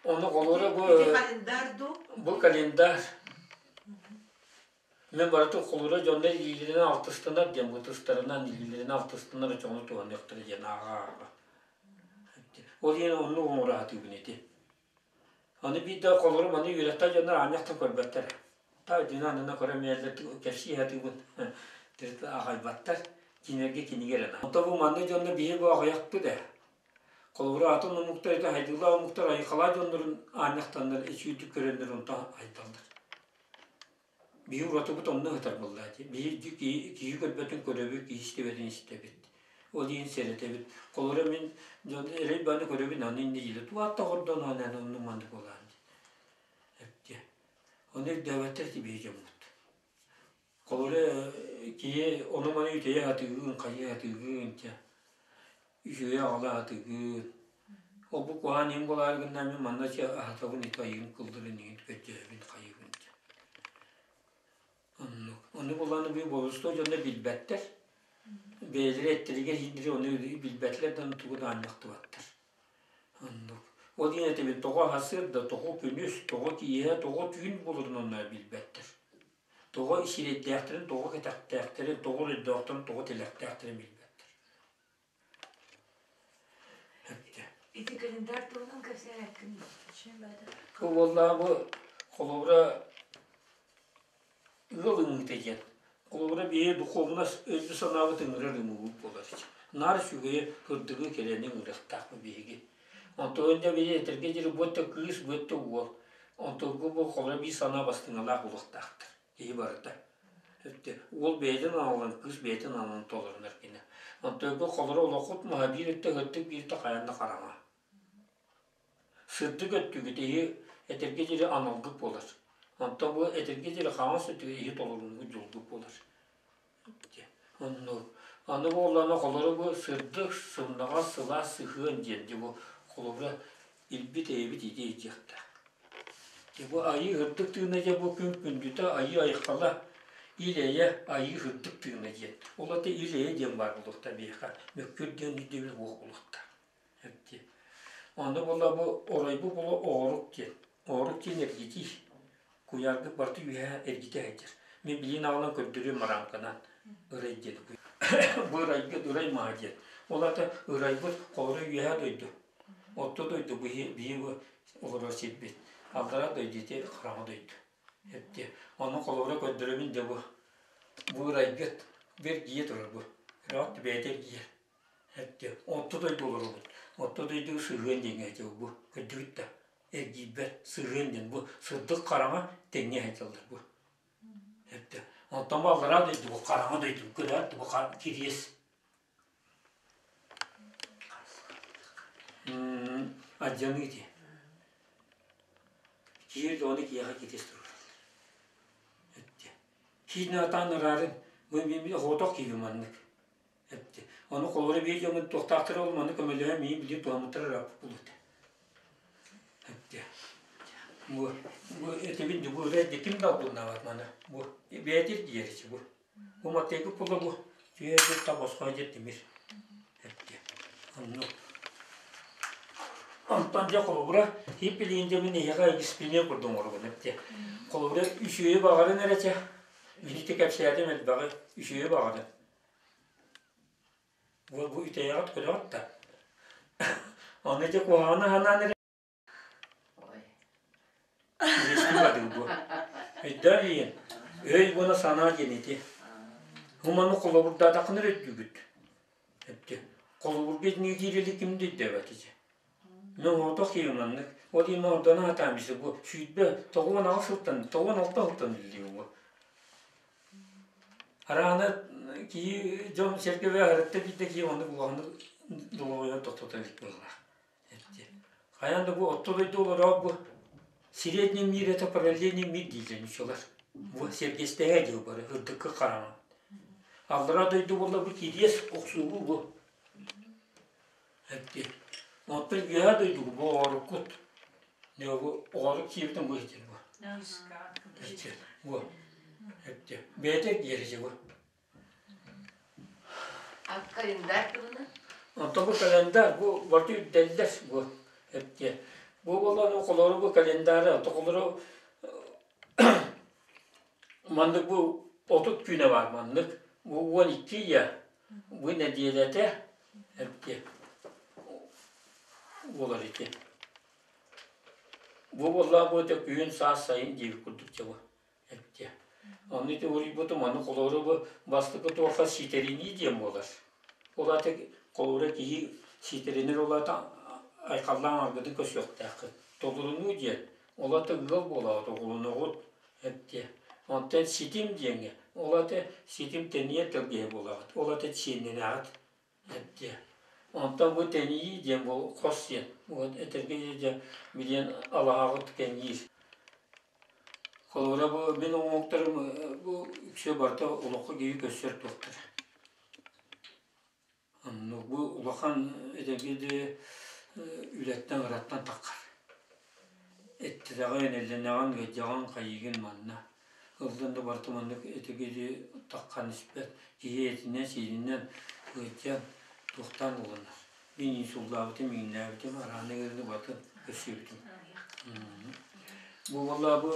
Ону холура бу Ити календарь дуу? Бу календарь. Мен барытын холура дьоннор илиилэринэн алтыстанар диэн бу тыстарынан илиилэринэн алтыстанар дьону туһаныахтара диэн ааҕа-ааҕа. Ол иһин оннук оҥоро сатыыбын ити. Аны биирдэ холору маны үөрэхтээх дьоннор аанньахтан көрбөттөр. Та дьиҥэ аннынан көрөн биэрэллэр кэпсии сатыыбын аҕайбаттар. Кинилэргэ кинигэ эрэ наада. Онтон бу маннык дьонно биһиги бу аҕыйахпыт ээ. Холобура атын омуктар это хайдыылаах омуктар айылҕалаах дьоннорун аанньахтаннар үчүгэйдик көрөннөр онтон айдаллар. Биһи уратыбыт онно сытар буоллаа дии. Биһи киһи көрбөтүн көрөбүт, киһи истибэтин истэбит. Ол иһин сэрэтэбит. Холобура мин дьон эрэй бааны көрөбүн аны инньэ дииллэр. Туох да хордоон аны оннук маннык буолаан дии. Эптиэ. Ону өйдөөбөттөр ити биһи дьоммут. Холобура киһи ону-маны үтэйэ сатыыгын, хайыы сатыыгын дьэ. Үчүгэйи аҕала сатыыгын. Ол бу куһаҕан иһин буолаары гынна мин манна чэ аһатабын ити айыым кылдырын иһин көрдөһөбүн хайыыбын дьэ. Оннук. Ону булан бу болустуо дьоно билбэттэр. Бэйэлэрэ эттэригэр иһиндири ону билбэтилэр да тугу да аанньахтыбаттар. Оннук. Ол иһин этэбин тоҕо аһасыар да, тоҕо күнүс, тоҕо киэһэ, тоҕо түүн буоларын онно билбэттэр. Тоҕо сирэйдээхтэрин, тоҕо кэтэхтээхтэрин, тоҕо өйдөөхтөрүн, тоҕо тилэхтээхтэрин билбэттэр. Ити календарь туһунан кэпсээбэккин Бу буоллаҕа бу холобура ыал ымыыта диэн. Холобура биһиги духовнас өйбүт-санаабыт ыҥырар ымыыбыт буолар. Наар үчүгэйи, кырдыгы, кэрэни ыҥырыахтаахпыт биһиги. Онтон дьэ били этэргэ диэри бу өттө кыыс, бу өттө уол. Онтон бу холобура биир санаа бастыҥалаах буолуохтаахтар. Киһи барыта. Уол бэйэтин аналын, кыыс бэйэтин аналын толорунар кини. Онтон холобура олоххут маһа биир өттө сырдык, биир өттө хайаан да хараҥа. Сырдык өттүгүт иһи этэргэ диэри аналгыт буолар. Онтон бу этэргэ диэри хаҥас өттүгүт иһи толоруугут дьолгут буолар. Оннук. Аны буоллаҕына холобура бу сырдык, сымнаҕас, сылаас сыһыан диэн дьэ бу холобура илбит-эйэбит ити диэхтээх. Дьэ бу айыы сырдык тыына дьэ бу күн күндүтэ айыы айхала ил-эйэ айыы сырдык тыына диэн. Ол ата ил-эйэ диэн баар буолуохтаах биһиэхэ. Мөккүөр диэн өйдөбүл суох буолуохтаах. Эптиэ. Онно буолла бу оройбу буолла оҕорук диэн. Оҕорук диэн эргитии. Куйааргыт барыта үөһэ эргитэ сылдьар. Мин билиин аҕалан көрдөрүөм арамканан. Ырай диэн. Бу ырайгыт ырай маһа диэн. Ол аата ырайбыт холоро үөһэ дойду. Орто дойду биһи бу олорор сирбит. Аллараа дойду ити хараҥа дойду. Эптиэ. Ону холобура көрдөрөбүн дьэ бу. Бу ырайгыт бу эргийэ турар бу. Кыраҕат бэйэтэ эргийэр. Эттэ, орто дойду олоробут. Орто дойдуга сыһыан диэҥҥэ этэ бу. Көрдүгүт да, эргийбэт сыһыан диэн бу сырдык хараҥа тэҥҥэ сылдьаллар бу. Эттэ, онтон бу аллараа дойду бу хараҥа дойду көрөөт бу кириэс. Алдьаныы ити. Киһи ону киһиэхэ кириэс туруораллар. Эттэ. Киинэ атаан ыраарын, бу оҕотох киһи маннык. Эптэ. Ону холобура биир дьоҥҥун туохтаахтара ол маны көмөлөһөн миин билигин туһаммыттара ырааппыт буолуо этэ. Эптэ. Бу бу этэбин бу эрдэ ким да албыннаабат маны. Бу бэйэтэ ирдиэричи бу. Бу маттайгы пула бу түһэ та босхо дьэ тимир. Эптэ. Оннук. Онтон дьэ холобура хип билигин дьэ мин эһиэхэ дисциплина курдук оҥоробун эптэ. Холобура үчүгэйи баҕарын эрэ чэ. Билити кэпсээтим элбэҕи үчүгэйи баҕарын. Бу, бу үтэйэҕит көрөҕүт да. Ону ити куһаҕаны санаан эрэ Кириэстии бу. Өйдөөн иһин, өй уонна санаа диэн ити. Бу маны холобурдаатаххына эрэ өйдүүгүт. Эптэ. Холобурга итинник киирели ким да өйдөөбөт ити. Мин оҕотох киһи маннык. Ол иһин ордоно сатаан билсэ бу 28 сылтан, 96 сылтан үлэлиибин бу. Араана киһи дьон сэргэбэ аһарытта биирдэ киһи оннук улаханнык долоҕойон тохтото илик быһыылаах. Хайаан да бу орто дойду олороот бу средний мир это параллельный мир дииллэр нуччалар. Бу сэргэстэһэ дьыл бары ырдыкка хараҥа. Аллараа дойду буолла бу кириэс охсуһуу бу. Эпти. Оттон үөһээ дойдугу бу оҕоруккут. Бу оҕорук киирбитин бу иһитир бу. Бу. Эпти. Бэйэтэ диэри бу. А календарь туһунан? Онтон бу календарь бу барыта үрдэллэр бу. Эпти. Бу буоллаҕына холоору бу календары, холоору маннык бу 30 күнэ бар маннык. Бу 12 ыйа, бу нэдиэлэтэ эбити буолар ити. Бу буоллаҕа бу күһүн, саас, сайын диэбит курдук дьэ бу эбити. Ону ити уруйбутум, аны холоору бу бастакы туохха ситэринии диэн буолар. Ол аата холобура киһи ситэринэр ол аата айхаллаан аргытын көрсүөхтээххин. Толорунуу диэн, ол аата ыал буолаҕыт, оҕолоноҕут эбити. Онтон ситим диэҥҥэ, ол аата ситим тэнийэр тэлгэһэ буолаҕыт, ол аата сиэннэнэҕит эбити. Онтон бу тэнийии диэн бу хос диэн, вот этэргэ дьэ билиэн алаһаҕыт кэҥиир. Холобура бу мин оҥоһуктарым бу үксэ барыта олоххо киһи көрсөр туохтара. Оннук бу улахан этэргэ дылы үлэттэн ыраттан таххар. Эттэтэҕин, эллэнэҕин, ыалдьаҕын, хайыыгын манна. Ыллын да барыта маннык этэргэ дылы таххан испэт. Киһи этинэн-сиининэн ыалдьан, туохтаан ылынар. Мин инсуллаабытым, иҥнээбитим, арааны ыарыыны барытын көрсүбүтүм. Бу буолла бу.